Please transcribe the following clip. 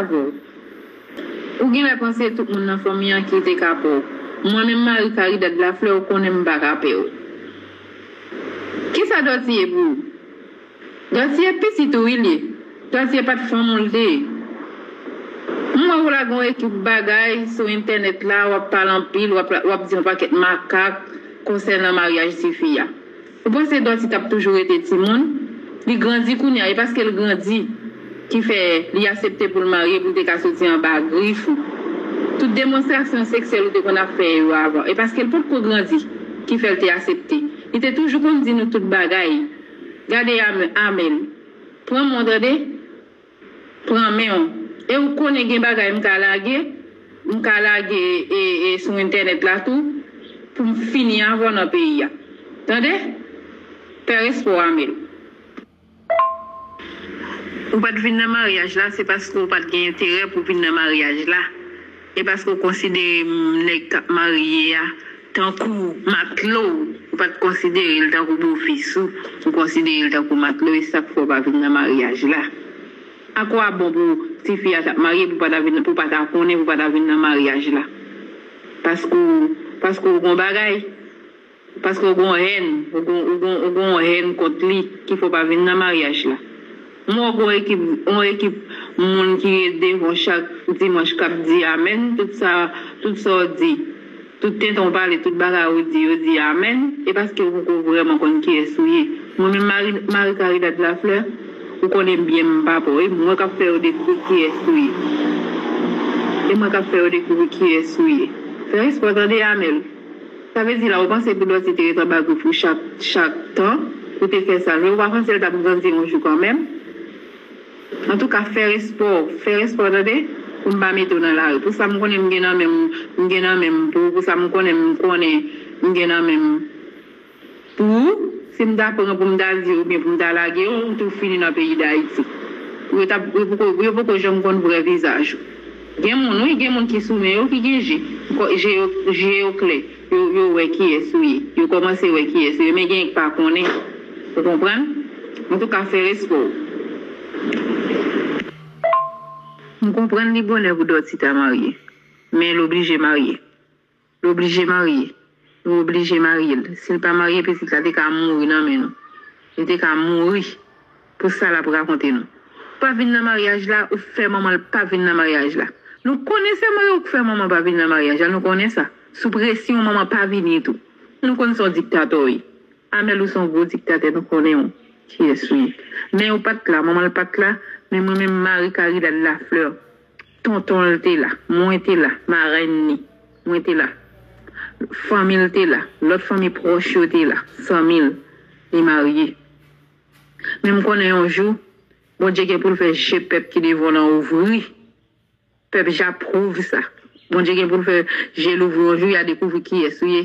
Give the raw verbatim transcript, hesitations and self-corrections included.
avè w. Ou genlè panse tout moun nan fanmi an ki te ka pè w. Mwen menm Marie Caridad Lafleur, ou konnen m pa ka pè w. Kisa Dòti ye pou ou? Dòti ye pitit ou wi l ye. Dòti ye pa t fanm ou l te ye. M wè ou lage yon ekip bagay sou entènèt la, w ap pale anpil, w ap, w ap di yon pakèt makak konsènan maryaj tifi a. Ou panse Dòti t ap toujou rete timoun? Li grandi kounye a, e paske l grandi ki fè li aksepte pou l marye, pou l te ka soti anba grif ou. Tout demonstrasyon seksyèl ou te konn ap fè yo avan, e paske l potko grandi ki fè l te aksepte. Li te toujou konn di nou tout bagay. Gade Amel, pran men w tande. Pran men w. E ou konnen gen bagay m ka lage, m ka lage e, e sou entènèt la tou, pou m fini avè w nan peyi a. Tande? Fè respè w, Amel. Ou pa t vin nan maryaj la, se paske ou pa t gen enterè pou vin nan maryaj la. E paske ou konsidere m, nèg k ap marye a tankou matlo w. Ou pa t konsidere l tankou bofis ou. Ou konsidere l tankou matlo, e sa k fè w pa vin nan maryaj la. Akwabon pou tifi a t ap marye, pou pa ta vin, pou pa ta konnen, pou pa ta vin nan maryaj la? Paske w, paske w gon bagay, paske w gon hèn, w gon, w gon, w gon hèn kont li, ki fè w pa vin nan maryaj la. M wè w gon ekip, yon ekip moun ki ret devan w chak dimanch k ap di amèn, tout sa, tout sa w di. Tout tenten w pale, tout bagay ou di, yo di amèn, e paske ou poko vrèman konn kiyès ou ye. Mwen menm Marie, Marie Caridad Lafleur, ou konnen m byen m pa pa w, e mwen k ap fè yo dekouvri kiyès ou ye. E mwen k ap fè yo dekouvri kiyès ou ye. Fè respè w tande, Amel. Sa vle di la, ou panse pou Dòti te ret anba grif ou chak, chak tan, ou te fè sa. Men ou pa panse l t ap grandi yon jou kanmenm? Antouka, fè respè w, fè respè w tande, pou m pa mete w nan lari. Pou sa m konnen m gen nan men m, m gen nan men m pou ou, pou sa m konnen m konnen m gen nan men m pou ou, si m ta pran pou m ta di oubyen pou m ta lage w, ou tou fini nan peyi Dayiti. Yo t ap, yo poko, yo poko janm konn vrè vizaj ou. Gen moun, wi, gen moun ki sou men yo ki gen je, je yo, je yo klè. Yo, yo wè kiyès ou ye. Yo kòmanse wè kiyès ou ye. Men gen k pa konnen. Ou konprann? Antouka, fè respè w. M konprann li bonè pou Dòti ta marye. Men l oblije marye. L oblije marye. Yo oblije marye l. Si l pa marye, pitit la te ka mouri nan men nou. Li te ka mouri. Pou sa l ap rakonte nou. Pa vin nan maryaj la, ou fè manman l pa vin nan maryaj la. Nou konnen se mwen yo k fè manman pa vin nan maryaj la, nou konnen sa. Sou presyon, manman pa vini tou. Nou konn se yon diktatè w ye. Amel, ou se yon gwo diktatè, nou konnen w. Kiyès ou ye? Men ou pa t la, manman l pa t la, men mwen menm Marie Caridad Lafleur, tonton l te la, mwen te la, marèn ni, mwen te la. Fanmi l te la, lòt fanmi pwòch yo te la, zanmi l, li marye. Men m konnen yon jou, Bondye gen pou l fè je pèp ki devan w lan ouvri. Pèp Japwouv sa. Bondye gen pou l fè je l ouvri yon jou, y a dekouvri kiyès ou ye.